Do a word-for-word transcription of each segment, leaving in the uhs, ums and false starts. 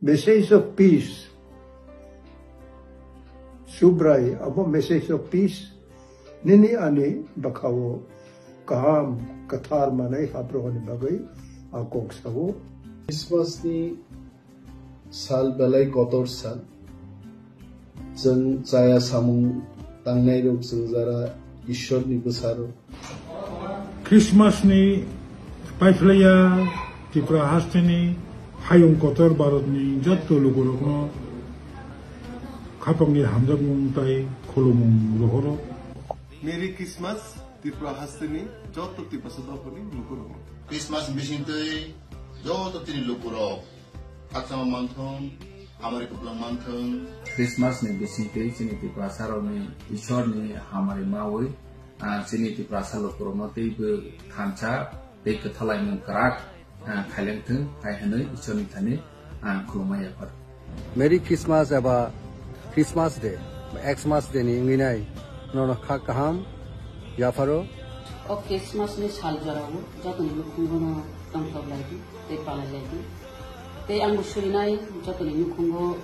Message of peace. Subrai abo message of peace. Nini ani bwkhao kaham kwthar manwi haprokni bagwi a kok sao. Christmas ni sal belai kotor sal. Chwng chaya samung tangnairok chwng jara Ishwarni bwsarok. Christmas ni paiphlaiya Tripura hasteni hayung kotor Bharatni jotto lukurokno khapangni hamjakmung tai khulumung rohoro. Merry Christmas Tripura hasteni jotto Tiprasa dophani lukurokno. Christmas bisingtwi joto tini lukurok khakchangma manthung, hamari kupulung manthung. Christmas ni bisingtwi chini Tiprasarokni Ishwarni hamari mawi, ah, chini Tiprasa lukurokno teibo thansa tei kwthalaimung kwrak, ah, khailengthung hai hwnwi Ishwarni thani, ah, khulumma yaphar. Merry Christmas eba Christmas Day, Xmas Day ni wngwi nai nono kha kaham yapharo. O Christmas ni sal jorao jotoni nukhungo no tongthok lai di tei palai lai di. Tei ang bo surinai jotoni nukhungo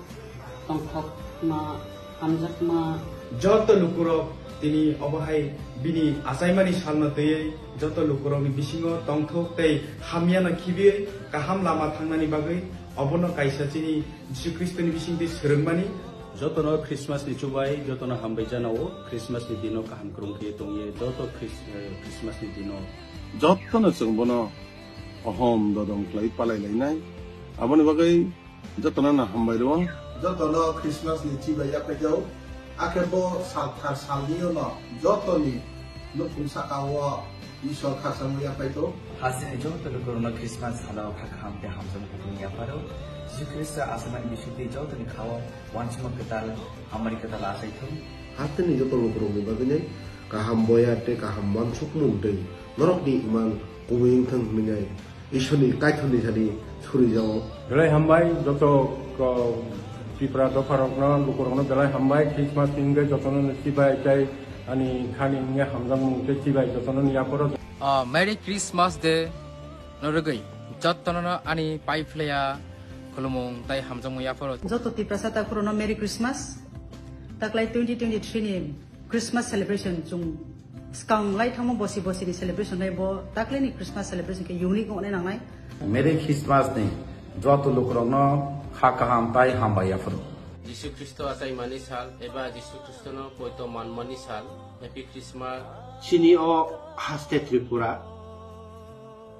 tongthokma, hamjakma. Joto lukurok tini obo hai bini achaimani salno twiwi joto lukurokni bisingo tongthok tei hamyano khibiwi kaham lama thangnani bagwi obono kaisa chini Jisu Khristoni bisingtwi swrwngmani. Jotono Christmas ni chubai, jotono hambai janao, Christmas ni dino kaham kwrwng khe tongye, joto Chris-, eh, Christmas ni dino. Jotono chwng bono ohom dodom khlai palai lainai. Aboni bagwi jotono no hambai rwo. Jotono Christmas ni chibai yaphai jao. Akhe bo sal thar sal ni no jotoni nukhung saka o Ishwar khakchangma yaphai tong. Hasteni joto lukurokno Christmas salo kha kaham tei hamjakma kutung yapharo. Jisu Khristo achaimani bisingtwi jotoni khao uansukma kwtal, hamari kwtal achai thung. Hasteni joto lukurokni bagwino kaham boya tei kaham uansukmung tei norokni iman kubui wngthang hwnwi Ishwarni kaithorni thani suri jao. Belai hambai joto ko-, Tripura dopharokno, lukurokno belai hambai Christmas ni wngwi jotono chibai tei ani khani wngwi hamjakmung tei chibai jotono yapharo. Ah, Merry Christmas Day no rwgwi jottono ani paiphlaiya khulumung tei hamjakmung yapharo. Joto Tiprasa takhurokno Merry Christmas. Taklai twenty twenty-three ni Christmas celebration chwng swkang lai thangma bosi bosi ni celebration lai bo taklai ni Christmas celebration khe unique wngnai nangnai. Merry Christmas ni joto lukurokno kha kaham tai hambai yaphuru. Jisu Khristo achaimani sal eba Jisu Khristono poito manmani sal. Happy Christmas. Chini o haste Tripura.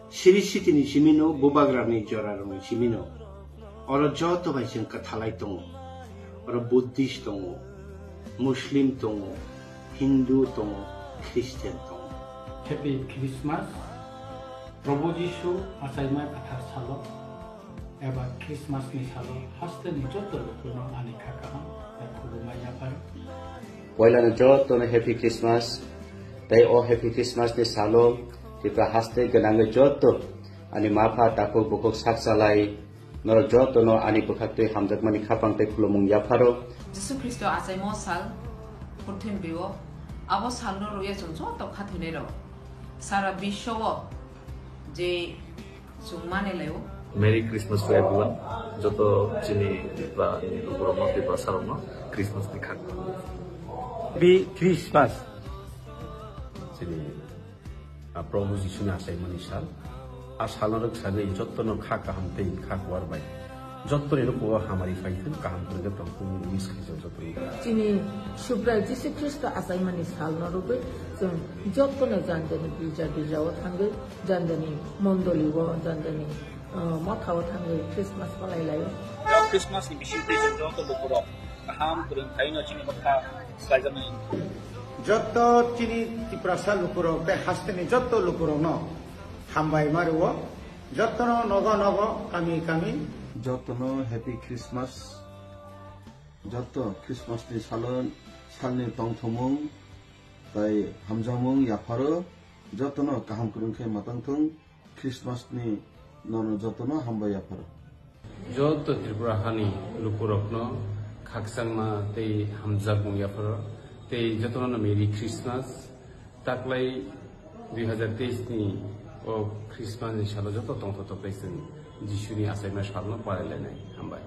Siri sitini simino, bubagrani jorarokni simino. Oro joto bai chwng kwthalai tongo. Oro Buddhist tongo, Muslim tongo, Hindu tongo, Christian tongo. Happy Christmas. Prabhu Jisu achaima kwthar salo eba Christmas ni salo hasteni joto lukuno ani kha kaham tei khulumma yaphar. Poilano jotono Happy Christmas. Tei o Happy Christmas ni salo Tripura haste gwnangwi joto ani mapha takhuk bukhuk sak chalai norok jotono ani bwkhaktwi hamjakmani khapang tei khulumung yapharo. Jisu Khristo achaimo sal purthimbi o, abo salno rwya chwng joto khathoinai rok sara biswo o je chwng manwi lai o. Merry Christmas to everyone. Joto chini Tripura ni lukurokno, Tripura sarokno Christmas ni khak. Happy Christmas. Chini, ah, Prabhu Jisuni achaimani sal. A salno rwksagwi jotono kha kaham tei kha kuar bai. Jottoni nukugo hamari phaithwng, kaham kwrwngkhe tongthwng, wish khaijak jottoni. Chini Subrai Jisu Khristo achaimani salno rwgwi chwng jottoni jani jani girja girjao thangwi, jani jani mondolio, jani jani, uh, mothao thangwi Christmas palai laio. O Christmas ni bisingtwi chwng joto lukurok kaham kwrwng khaino chini bwkha swlaijaknai. Jotto chini Tiprasa lukurok tei hasteni jotto lukurokno hambai ma rwo. Jottono nogo nogo, kami kami. Jottono Happy Christmas. Jotto Christmas ni salo, salni tongthomung tai hamjakmung yapharo. Jottono kaham kwrwng khe matang thung. Christmas ni nono jottono hambai yapharo. Joto Tripura hani lukurokno khakchangma tei hamjakmung yapharo. Tei jottono Merry Christmas. Taklai dui hazar teis ni o Christmas ni salo joto tongthok tongthok tei chwng Jisuni achaima salno palai lainai. Hambai.